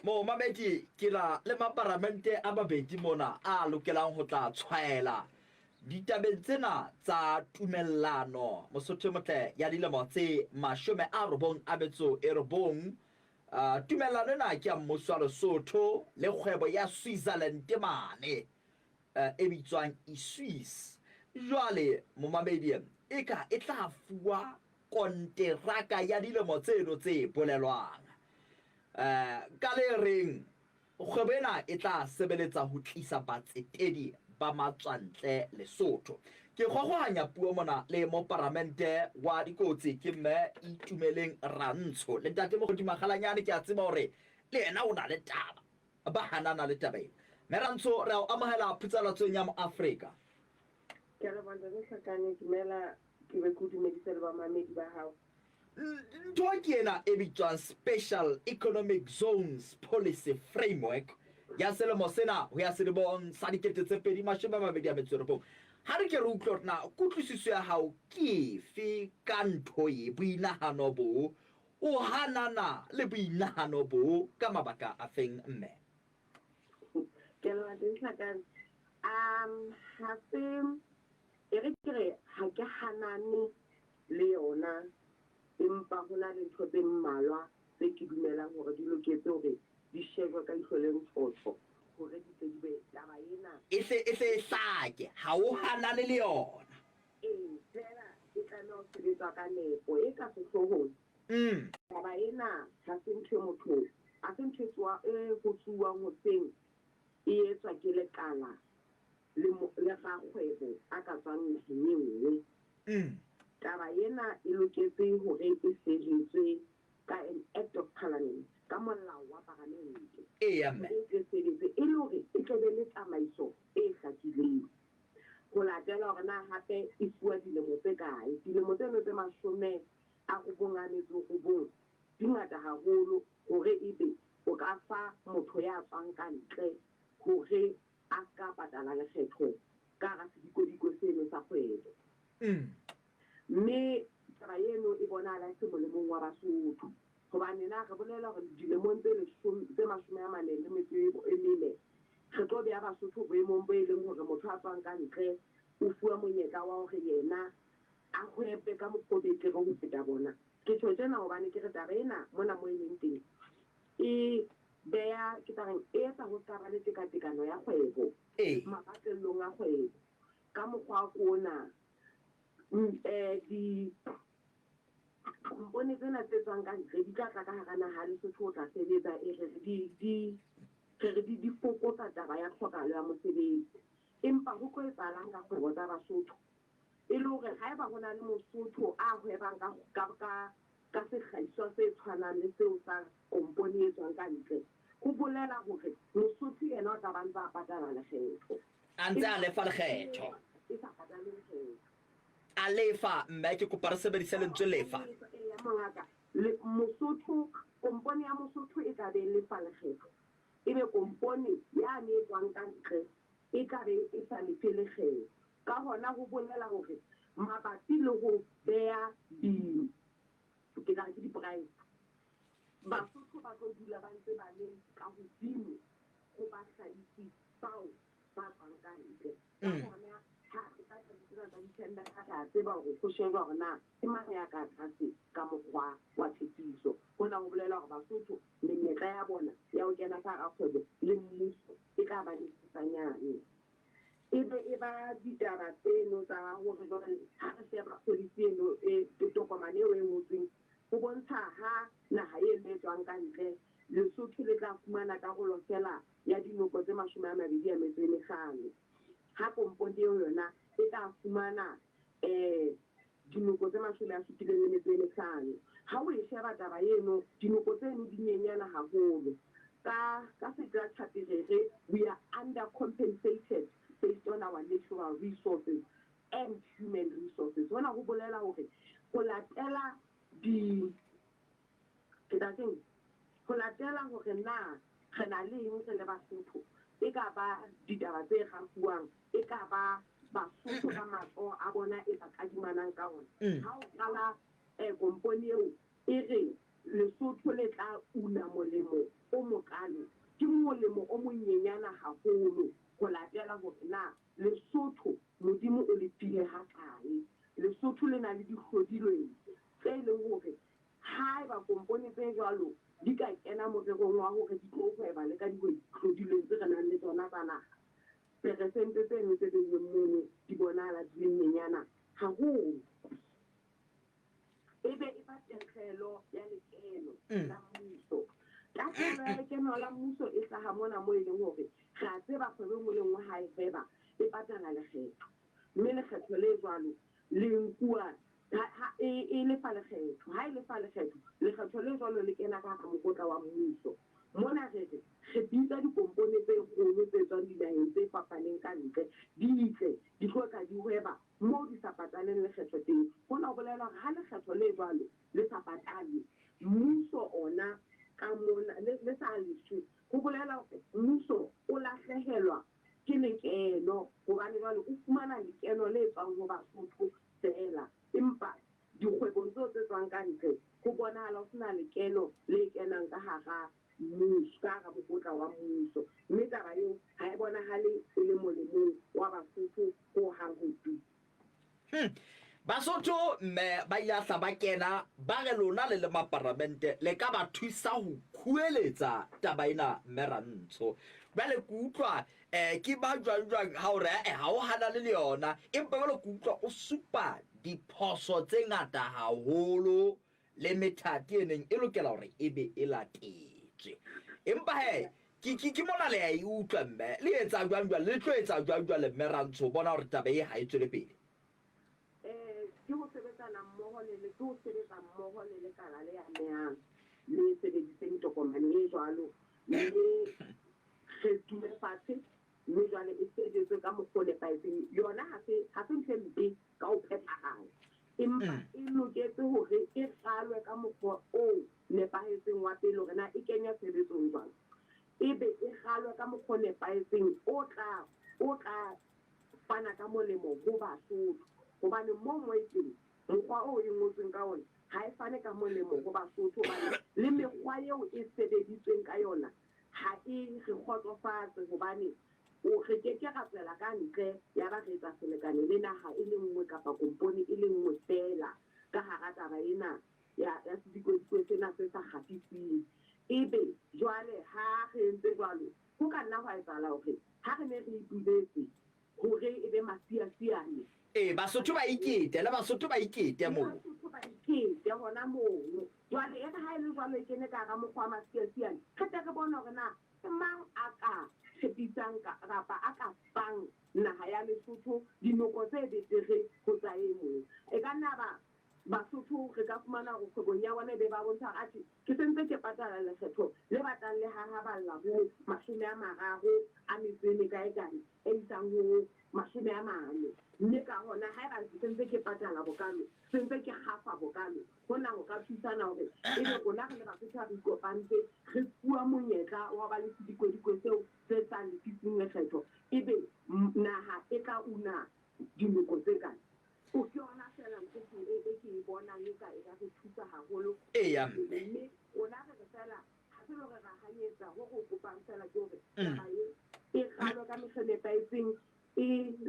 Momamedi, ke na le maparamente a mabedi mona a lokelang ho tla tshwaela ditabeng tsena tsa tumellano. Mosotho e motle ya dilemo tse 99, tumellano ena ke ya mmuso wa Lesotho le kgwebo ya Switzerland mane e bitswang eSwiss. Jwale momamedi, eka e tla fuwa konteraka ya dilemo tseno tse bolelwang. Ka le reng, kgwebo ena e tla sebeletsa ho tlisa batsetedi ba matswantle Lesotho. Ke kgwakgwahanya puo mona le moparamente wa dikotsi ke Mme Itumeleng Rantsho le Ntate Mokgoti Makgalanyane. Ke a tseba hore le yena o na le taba, ba hanana le taba ena. Mme Rantsho, re a o amohela phutsalatsong ya Moafrika. Ke a leboha Ntate Hlakane, dumela ke be ke o dumedise le bamamedi ba hao. Ntho ke ena e bitswang Special Economic Zones Policy Framework ya selemo sena ho ya selemong sa 2029. Ha re ke re utlwe hore na kutlwisiso ya hao ke efe ka ntho e, boinahano bo, o hanana le boinahano bo ka mabaka a feng mme? Ke a leboha Ntate Hlakane. Ha se, e re ke re ha ke hanane le yona, empa ho na le ntho tse mmalwa tse ke dumelang hore di loketse hore di shejwe ka ihlo le ntshotho hore di tle di be taba ena. E hle e hle e hlake, ha o hanane le yona. Ee, feela e tlameha ho sebetswa ka nepo e ka sehloohong. Taba ena ha se ntho e motho, ha se ntho e tsoa, e ho tsuwang hoseng e etswa ke lekala le, le rakgwebo a ka tswang naheng e nngwe. Taba ena e loketse hore e sebetswe ka an Act of Parliament, ka molao wa paramente, Eya, mme. hore e tle sebetse e le hore e tle be le tsamaiso e hlakileng. Ho latela hore na hape e fuwa dilemo tse kae. Dilemo tseno tse 99 di ngata haholo hore ebe o ka fa motho ya tswang ka ntle hore a se ka patala lekgetho ka hara sedikodiko seno sa kgwebo. Mme taba eno e bonahala e se molemong wa Basotho, hobane na re bolela hore dilemong tse tse 44 re tlo beha Basotho boemong bo e leng hore motho a tswang ka ntle o fuwa monyetla wa hore yena a hwebe ka mokgwa o betere ho feta bona. Ke tjho tjena hobane ke re taba ena mona mo e leng teng e beha, ke tla reng, e etsa ho ska ba le tekatekano ya kgwebo mapatlellong a kgwebo. Ka mokgwa ona, di kompone tsena tse tswang ka ntle di tla tla ka hara naha ya Lesotho ho tla sebetsa, e re di, di, re re di, di fokotsa taba ya tlhokahalo ya mosebetsi. Empa ho tlo etsahalang ka kgwebo tsa Basotho? E le hore haeba ho na le Mosotho a hwebang ka, ka, ka, ka sehlahiswa se tshwanang le seo sa kompone e tswang ka ntle, ho bolela hore Mosotho yena o tla ba ntse a patala lekgetho. A ntse a lefa lekgetho. E sa patale lekgetho. A lefa, mme ke kopa re sebedise lentswe lefa. Eya, mongaka. Le, Mosotho, kompone ya Mosotho e tla be e lefa lekgetho. Ebe kompone yane e tswang ka ntle e tla be e sa lefe lekgetho. Ka hona ho bolela hore mabapi le ho beha di, ke tla re ke di-price, Basotho ba tlo dula ba ntse ba le ka hodimo ho bahlahisi bao ba tswang ka ntle. Ka hona ha re ka taba tsena tsa di-tender re a tseba hore ho shejwa hore na ke mang ya ka tlase ka mokgwa wa thekiso. Hona ho bolela hore Basotho menyetla ya bona ya ho kena ka hara kgwebo le mmuso e tla ba mesesanyane. E be e ba ditaba tseno tsa hore jwale ha re sheba policy eno e tokomane eo e ngotsweng ho bontsha ha naha eno e tswang ka ntle Lesotho le tla fumana karolo feela ya dinoko tse 25, ha kompone eo yona e tla fumana dinoko tse 75. Ha o e sheba taba eno, dinoko tseno di nyenyana haholo. Ka ka Sejatlhapi re re we are under compensated based on our natural resources and human resources. Hona ho bolela hore ho latela di, ke tla reng, ho latela hore na re na le eng re le Basotho, e ka ba ditaba tse rafuwang, e ka ba Basotho ka matsoho a bona e ba kadimanang ka ona. Ha o qala kompone eo E re Lesotho le tla una molemo o mokalo, ke molemo o monyenyana haholo ho latela hore na Lesotho Modimo o le file hakae. Lesotho le na le dihlodilweng tse leng hore haeba kompone tse jwalo di ka kena morerong wa hore di tlo hweba le ka dihlodilweng tse re nang le tsona tsa naha, peresente tseno tse beilweng mono di bonahala di le nyenyana haholo. E be e ba tahlehelo ya lekeno la mmuso. Tahlehelo ya lekeno la mmuso e hlaha mona moo e leng hore re a tseba kgwebo e nngwe le nngwe ha e hweba e patala lekgetho. Mme lekgetho le jwalo le nkuwa ha e e lefa lekgetho. Ha e lefa lekgetho, lekgetho le jwalo le kena ka hara mokotla wa mmuso. Mona re re re bitsa dikompone tse kgolo tse tswang dinaheng tse fapaneng ka ntle di tle di tlo tla di hweba moo di sa pataleng lekgetho teng. Hona ho bolela hore ha lekgetho le jwalo le sa patalwe, mmuso ona ka mona le, le sa lefshwe, ho bolela hore mmuso o lahlehelwa ke lekeno hobane jwale o fumana lekeno le tswang ho Basotho feela. Empa dikgwebong tseo tse tswang ka ntle ho bonahala ho sena lekeno le kenang ka hara mmuso, ka hara mokotla wa mmuso, mme taba eo ha e bonahale e le molemong wa Basotho ho hang ho tu. Basotho mme ba ile hla ba kena ba re lona le le maparamente le ka ba thusa ho khueletsa taba ena mme Rantsho. Jwale ke utlwa eh ke ba jwang jwang ha o re eh ha o hanane le yona empa jwale ke utlwa o supa diphoso tse ngata haholo le methati e neng e lokela hore e be e latetswe. Empa he, ke, ke, ke mona le a e utlwa, mme. Le etsa jwang jwale? Le tlo etsa jwang jwale, Mme Rantsho, ho bona hore taba e ha e tswele pele? Eh, ke ho sebetsana mmoho le, le, ke ho sebetsa mmoho le lekala le amehang le sebeditseng tokomane e jwalo, mme re dule fatshe, mme jwale e sebetswe ka mokgwa o nepahetseng. Yona ha se, ha se ntho e mpe ka ho phethahala, empa e loketse hore e ralwe ka mokgwa o nepahetseng wa pele hore na e kenywa tshebetsong jwang, ebe e ralwe ka mokgwa o nepahetseng o tla o tla fana ka molemo ho Basotho. Hobane moo mo e teng, mokgwa oo e ngotsweng ka ona ha e fane ka molemo ho Basotho hobane le mekgwa eo e sebeditsweng ka yona ha e re kgotsofatse hobane O Re ke ke ra tswela ka ntle yaba re etsa selekane le naha e le nngwe kapa kompone e le nngwe feela ka hara taba ena ya, ya sedikwadikwe sena se sa kgahliseng. Ebe jwale ha re entse jwalo, ho ka nna hwa etsahala hore ha re ne re ipuletse hore e be masiasiane, Ee, Basotho ba ikete, le Basotho ba ikete le moo. Basotho ba ikete hona mono. Jwale ere ha e le jwalo e kene ka hara mokgwa wa masiasiane, re tle re bone hore na Ke mang a ka tshepisang kapa a ka fang naha ya Lesotho dinoko tse betere ho tsa e mong? E ka nna ba Basotho re ka fumana hore kgwebong ya bona e be ba bontsha hore atjhe ke se ntse ke patala lekgetho le batlang le hahaballa ho 30 a metso e mekae-kae e isang ho 40, mme ka hona haeba ke se ntse ke patala bokalo, se ntse ke kgafa bokalo, Hona ho ka thusana hore ebe rona re le Basotho ha re ikopantse re fuwa monyetla wa ho ba le sedikwadikwe seo se sa lefising lekgetho, ebe naha e tla una dinoko tse kae? O Ke yona feela ntho e ke e ke e bonang eka e ka re thusa haholo Eya mme. Mme rona re re feela Ha se le hore ra hanyetsa, ho re o kopang feela ke hore taba e e ralwe ka mehla e nepahetseng, e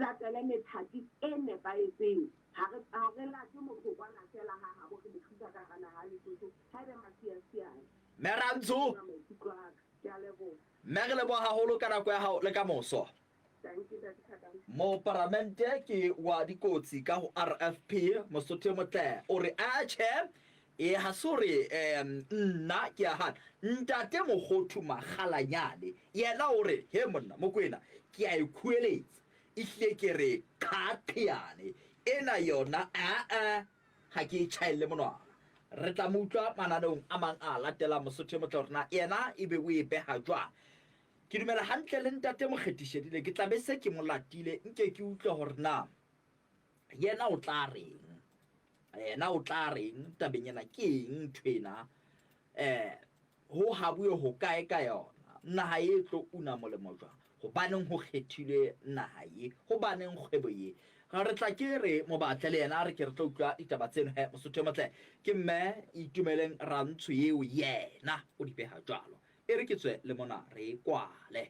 latele methati e nepahetseng. Ha re ha re late motho kwana feela ha habo re mo tlisa ka hara naha ya Lesotho, ha e be masiasiane. Mme Rantsho. Ke maikutlo a ka. Ke a leboha. Mme re leboha haholo ka nako ya hao le ka moso. Moparamente ke wa dikotsi ka ho RFP Mosotho e motle o re atjhe e ha se hore um nna ke a hana ntate Mokgothu Makgalanyane yena o re he monna Mokoena ke a e khueletsa ehlile ke re qhaqhiyane ena yona aa ha ke e tjhaelle monwana re tla mo utlwa mananeong a mang a latelang Mosotho e motle hore na yena ebe o e beha jwang Ke dumela hantle le ntate Mokgethi Shedile, ke tla be se ke mo latile nke ke utlwe hore na yena o tla reng. Yena o tla reng tabeng ena, ke eng ntho ena? Eh, ho habuwe ho kae ka yona? Naha e tlo una molemo jwang? Hobaneng ho kgethilwe naha ye? Hobaneng kgwebo ye? Re tla ke re mo batle le yena, re ke re tlo utlwa ditaba tseno he. Mosotho e motle ke mme Itumeleng Rantsho eo yena o di beha jwalo. E re ke tswe le mona re kwale.